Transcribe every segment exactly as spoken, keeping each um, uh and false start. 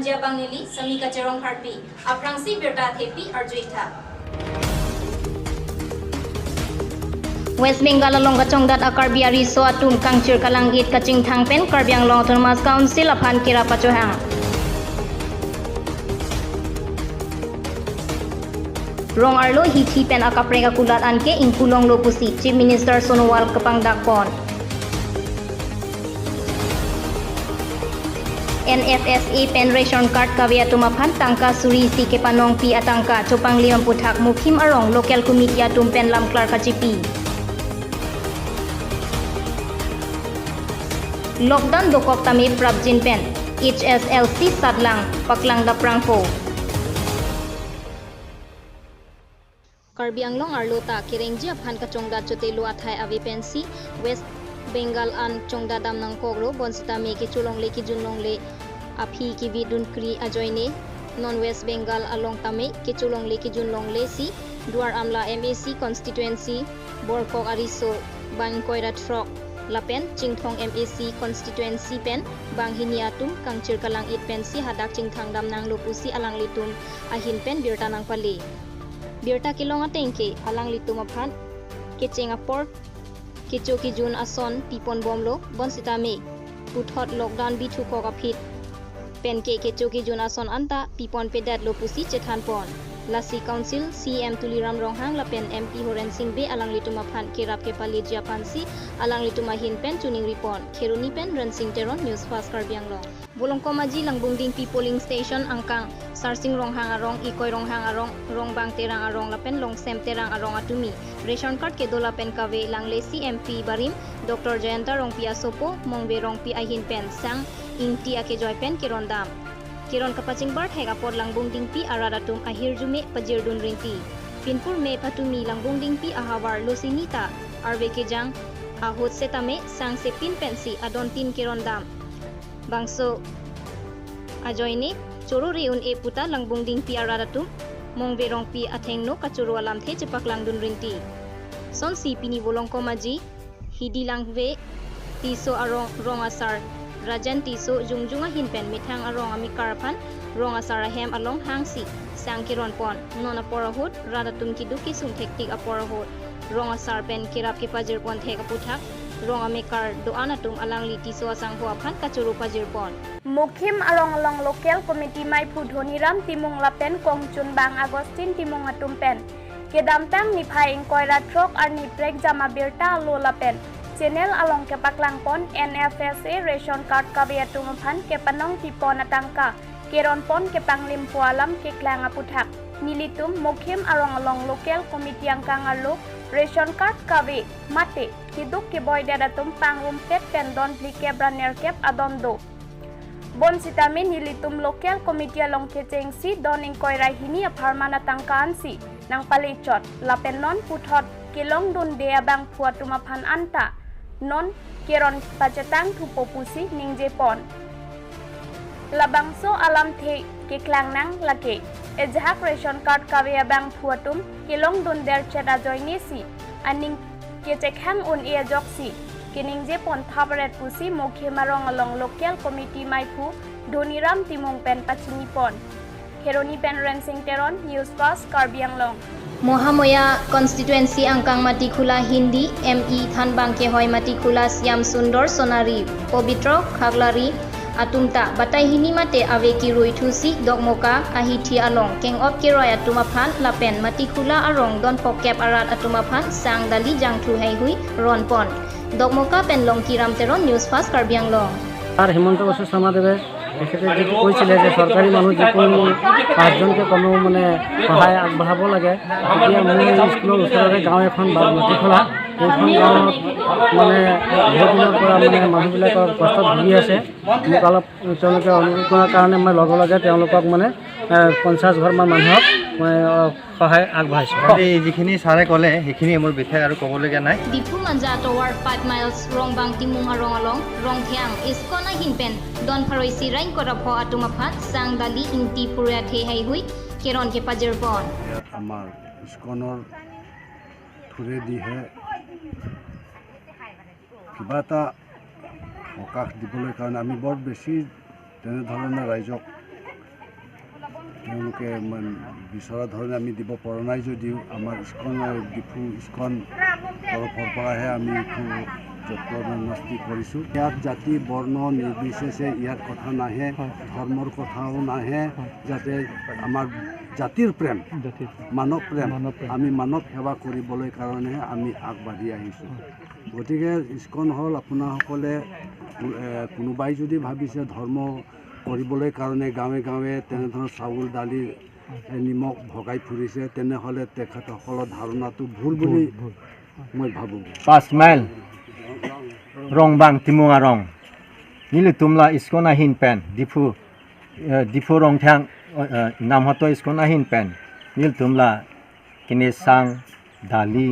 Jabang neli Sami Kacherong Harpi, aphrangsi birta thepi arjuitha. West Bengal along kachongdat a-Karbi ariso atum kangchir kalang-it kachingthang pen Karbi Anglong Autonomous Council aphan kerap pachohang. Rong arlo hithi pen akaprek akulat anke ingpu longlo pusi Chief Minister Sonowal kapangdak pon. N F S A pen ration card kave atum aphan tangka suri isi kepanongpi atangka chopanglim aputhak Mukhim arong local committee atum pen lamklar kachipi. Lockdown dokok tame prapjin pen H S L C satlang paklang daprangpo. Karbi Anglong arlo ta kerengji aphan kachongdat chotelo athai ave pensi West Bengal an chongdat dam nangkoklo, bonsitame kecholongle kejunlongle aphi kevi dunkri ajoine non West Bengal along tame kecholongle kejunlongle si Duar Amla M A C constituency Borkok ariso bang ingkoi ra throk lapen Chinthong M A C constituency pen bang hini atum kangchir kalang-it pensi hadak chingthang dam nanglo pusi alanglitum ahin pen birta nangpale. Birta kelong ateng ke alanglitum aphan kecheng apor kecho kejun ason pipon bomlo, bonsitame puthot lockdown bithukok aphi penke kecho kejun ason anta pipon pedetlo pusi chethan pon. Lasi Council C E M Tuliram Ronghang lapen M P Horen Sing Bey alanglitum aphan kerap kepaleji aphansi alanglitum ahin pen choningri pon. Kheroni pen Rensing Teron, News Fast Karbi Anglong. Volongkom Aji Langbung Dingpi polling station angkang Sarsing Ronghang arong, Ikoi Ronghang arong, Rongbang Terang arong lapen Longsem Terang arong atumi ration card kedo lapen kave langle si M P barim Doctor Jayanta Rongpi asopo Mongve Rongpi ahin pen sang ingti akejoi pen keron dam. Keron kapachingbar thek apot Langbung Dingpi arat atum ahirjume pajirdun rinti. Pinpur me patumi Langbung Dingpi ahavar losini ta arve kejang ahut setame sang sepin pensi adontin keron dam. Bangso ajoine choro re un-e puta Langbung Dingpi arat atum Mongve Rongpi athengno kachoro alamthe chepaklangdun rinti. Sonsi pini Volongkom Aji Hidi Langve Tisso arong rong asar Rajen Tisso jongjung ahin pen methang arong amekar aphan rong asar ahem along hangsi sang keron pon. Non apor ahut rat atum keduk kesung thektik apor ahut rong asar pen kerap kepajir pon thek aputhak rong amekar do-an atum alangli Tisso asangho aphan kachoro pajir pon. Mukhim arong along local committee maiphu Dhoniram Timung lapen kongchunbang Augustine Timung atum pen kedamtang niphai ingkoi ra throk arni prekjam abirta alo lapen channel along kepaklang pon N F S A ration card kave atum aphan kepanongpi pon atangka keron pon kepanglimpo alam keklang aputhak nelitum Mukhim arong along local committee angkang arlo ration card kave mate keduk keboi det atum pangrumpet pen don phlikep ra nerkep adon do. Bonsitame nelitum local committee along kechengsi don ingkoi ra hini apharman atangka ansi nangpalechot lapen non puthot kelongdunde abangphu atum aphan anta non keron pachetang thupo pusi ningje pon. Labangso alamthe keklang nang lake ajahak ration card kave abangphu atum kelongdun derchet ajoine si aning kechekhang un-e ajoksi keningje pon thap ret pusi Mukhim arong along local committee maiphu Dhoniram Timung pen pachini pon. Kheroni pen Rensing Teron, News Fast Karbi Anglong. Mohamoya constituency angkang Matikhula Hindi, M E thanbang kehoi Matikhula Siam Sundor Sonari, Pobitro Khaklari atum ta batai hini mate ave kirui thusi Dokmoka ahithi along keng-op keroi atum aphan lapen Matikhula arong don phokep arat atum aphan sang dali jangthu heihui ron pon. Dokmoka pen Longkiram Teron, News Fast Karbi Anglong. আর হিমন্ত বিশ্ব শৰ্মা দেৱে তেখেতে যিটো কৈছিলে যে চৰকাৰী মানুহ যিকোনো পাঁচজনকে কমেও মানে সহায় আগবঢ়াব লাগে, গতিকে মোৰ এই স্কুলৰ ওচৰতে গাঁও এখন বা মাটিখোলা, এইখন গাঁৱত মানে বহুত দিনৰ পৰা মানে মানুহবিলাকৰ কষ্টত ভুগি আছে। মোক অলপ তেওঁলোকে অনুৰোধ কৰাৰ কাৰণে মই লগে লগে তেওঁলোকক মানে, এ, পঞ্চাছ ঘৰমান মানুহক মই, অ, সহায় আগবঢ়াইছোঁ। এই যিখিনি ছাৰে ক'লে, সেইখিনি মোৰ বিশেষ আৰু ক'বলগীয়া নাই। Diphu Manja tovar five miles Rongbang Timung arong along Rongtheang ISKCON ahin pen don pharo isi ra ingkoi ra pho atum aphan sang dali ingti puri athe heihui keron kepajir pon. ইয়াত আমাৰ ইস্কনৰ থ্ৰুৰেদিহে কিবা এটা সকাহ দিবলৈ কাৰণে আমি বৰ বেছি তেনেধৰণে ৰাইজক তেওঁলোকে মানে বিচৰা ধৰণে আমি দিব পৰা নাই যদিও আমাৰ ইস্কন আৰু ডিফু ইস্কন তৰফৰ পৰাহে আমি একো যত্ন নাস্তি কৰিছোঁ। ইয়াত জাতি বৰ্ণ নিৰ্বিশেষে ইয়াত কথা নাহে, হয়। ধৰ্মৰ কথাও নাহে, হয়। যাতে আমাৰ জাতিৰ প্ৰেম, জাতিৰ মানৱ প্ৰেম, মানৱ প্ৰেম। আমি মানৱ সেৱা কৰিবলৈ কাৰণেহে আমি আগবাঢ়ি আহিছোঁ। হয়। গতিকে ইস্কন হ'ল আপোনাসকলে, এ, কোনোবাই যদি ভাবিছে ধৰ্ম কৰিবলৈ কাৰণে গাঁৱে গাঁৱে তেনেধৰণৰ চাউল, দালি, এ, নিমখ ভগাই ফুৰিছে, তেনেহ'লে তেখেতসকলৰ ধাৰণাটো ভুল বুলি ভুল, ভুল। মই ভাবোঁ। পাঁচ mile Rongbang Timung Arong. Nelitum la iskon ahin pen, Diphu, eh, Diphu Rongthang, eh, Namhato iskon ahin pen. Nelitum la kinesang, dali,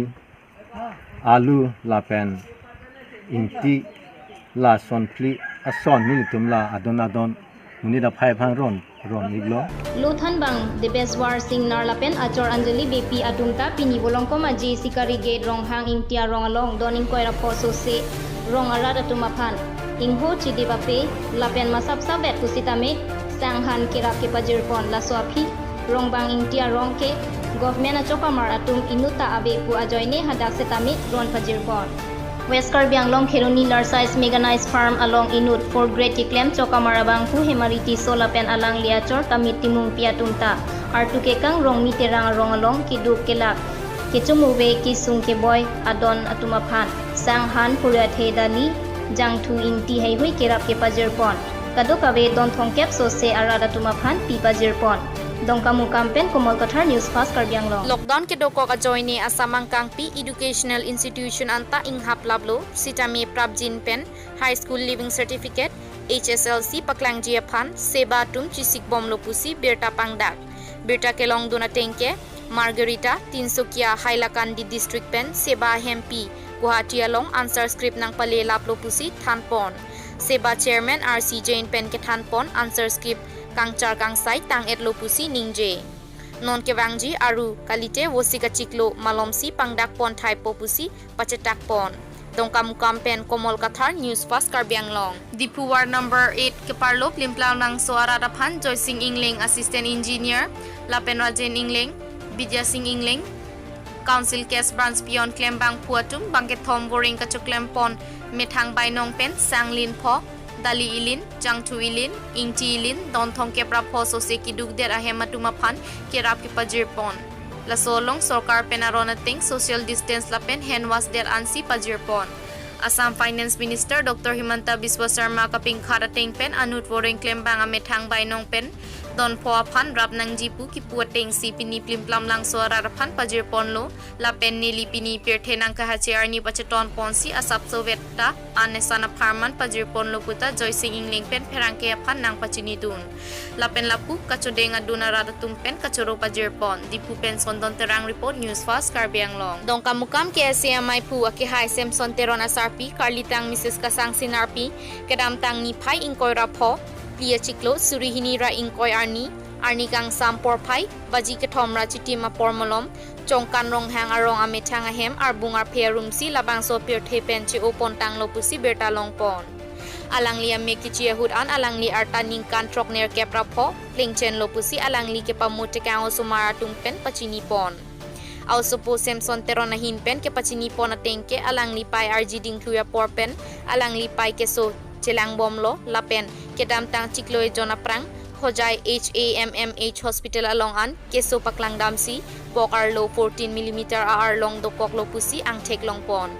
alu lapen ingti la sonphli ason nelitum la adon adon monit aphai aphan ron ron iklo. Lothanbang Debeswar Singnar lapen Achor Anjali Beypi atum ta pini Volongkom Aje Sikari Gate Ronghang Ingti Arong along don ingkoi ra pho sose rong arat atum aphan ingho chedip ape lapen masap sapvet pusitame sang han kerap kepajirpon. Laso aphi Rongbang Ingti Arong ke government achokamar atum inut ta ave pu ajoine hadak setame ron pajirpon. West Karbi Anglong Kheroni Large Size Mechanized Farm along inut fourth grade keklem chokamar abangphu Hemari Tisso lapen alangli achor Kamit Timungpi atum ta artu kekang Rongmi Terang arong along keduk kelak, kechomuve kesung keboi adon atum aphan sang han, puri athe, dali, jangthu, ingti heihui kerap kepajirpon. Kadokave don thomkep sose arat atum aphan pi pajirpon. Dongkamukam pen Komol Kathar, News Fast Karbi Anglong. Lockdown kedokok ajoine asam angkangpi educational institution anta inghap laplo, sitame prapjin pen High School Leaving Certificate, H S L C paklangji aphan seba atum chisikbomlo pusi birta pangdak. Birta kelongdun ateng ke Margarita, Tinsukia, Hailakandi District pen seba ahempi Guwahati along answer script nangpale laplo pusi thanpon. Seba Chairman R C Jain pen kethanpon answer script kangchar kangsai tang-etlo pusi ningje. Non kevangji aru kalite vosik achiklo malomsi pangdakpon thaipo pusi pachetakpon. Dongkamukam pen Komol Kathar, News Fast Karbi Anglong. Diphu Ward number eight keparlo Plimplam Langso arat aphan Joysing Engleng, Assistant Engineer, lapen Rajen Engleng, Bidya Sing Engleng, Council Cash Branch Peon klembangphu atum bangkethom voreng kachoklempon methang bainong pen sanglin pho, dali ilin, jangthu ilin, ingti ilin, don thomkep ra pho sose kedukdet ahem atum aphan kerap kepajirpon. Laso along sorkar pen aron ateng social distance lapen hand wash det ansi pajirpon. Assam Finance Minister Doctor Himanta Biswa Sarma kapingkhat ateng pen anut voreng klembang amethang bainong pen don pho aphan rap nangji pu kipu atengsi pini Plimplam Langso arat aphan pajirponlo, lapen neli pini pirthe nangkahache arni pachetonponsi asapso vetta an esan apharman pajirponlo puta Joysing Engleng pen pherangke aphan nangpachinidun. Lapen lapu kachodeng adun arat atum pen kachoro pajirpon. Diphu pen Sondon Terang report, News Fast Karbi Anglong. Dongkamukam K S A M I phu akehai Samson Teron asarpi, karlitang Missus Kasang Sinarpi, kedamtang niphai ingkoi ra pho, phli achiklo, suri hini ra ingkoi arni, arni kangsam porphai, baji kethom ra chitim apor malom, Chongkan Ronghang arong amethang ahem arbung arphe arumsi labangso pirthe pen che-o pontanglo pusi birta longpon. Alangli amek kichi ahut an alangli arta ningkan throknerkep ra pho plengchenlo pusi alangli kepamut tekang osomar atum pen pachinipon. Aosopo Samson Teron ahin pen kepachinipon ateng ke alangli pei arji dingthu apor pen alangli pei keso chelangbomlo lapen kedamtang chiklo ejon aphrang Hojai H A M M H Hospital along an keso paklangdamsi pok arlo fourteen millimeter a-arlong dokoklo pusi angthek longpon.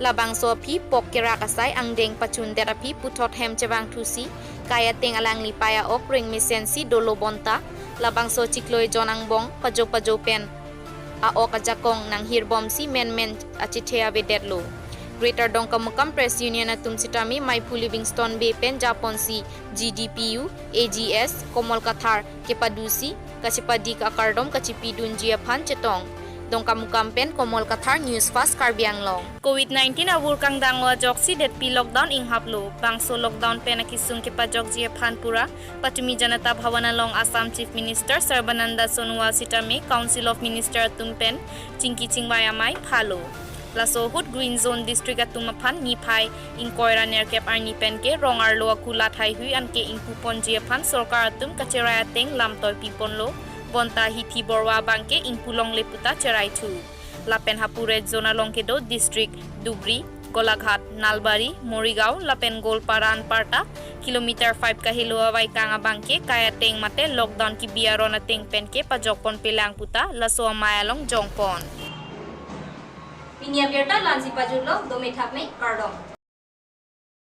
Labangso aphi pok kerak asai angdeng pachundet aphi puthot hem chevangthusi kai ateng alangli pei a-ok rengmesensi dolo bonta labangso chiklo ejon angbong pajo pajo pen a-ok ajakong nanghirbomsi menmen achethe avedetlo. Greater Dongkamukam Press Union atum sitame Maiphu Livingstone Bey pen japonsi G D P U, A G S, Komol Kathar kepadusi kachepadik akardom kachipidunji aphan chetong. Dongkamukam pen Komol Kathar, News Fast Karbi Anglong. Covid nineteen avur kangdanglo ajoksi detpi lockdown inghaplo. Bangso lockdown pen akesung kepajokji aphan pura patumi Janata Bhavan along Assam Chief Minister Sarbananda Sonowal sitame Council of Minister atum pen chingki chingvai amei phalo. Laso ahut Green Zone District atum aphan niphai ingkoi ra nerkep arni pen ke rong arlo akulat haihui anke ingpu ponji aphan sorkar atum kacherai ateng lamtoi pi ponlo, bonta Hithi Borwa abang ke ingpu longle puta cherai thu. Lapen hapu red zone along kedo district Dhubri, Golaghat, Nalbari, Morigaon lapen Goalpara anparta kilometer five kahelo avaikang abang ke kai ateng mate lockdown kebi aron ateng pen ke pajok ponpe lang puta laso amei along jong pon. Pini abirta la-ansi pajutlo, dome thakme, kardom.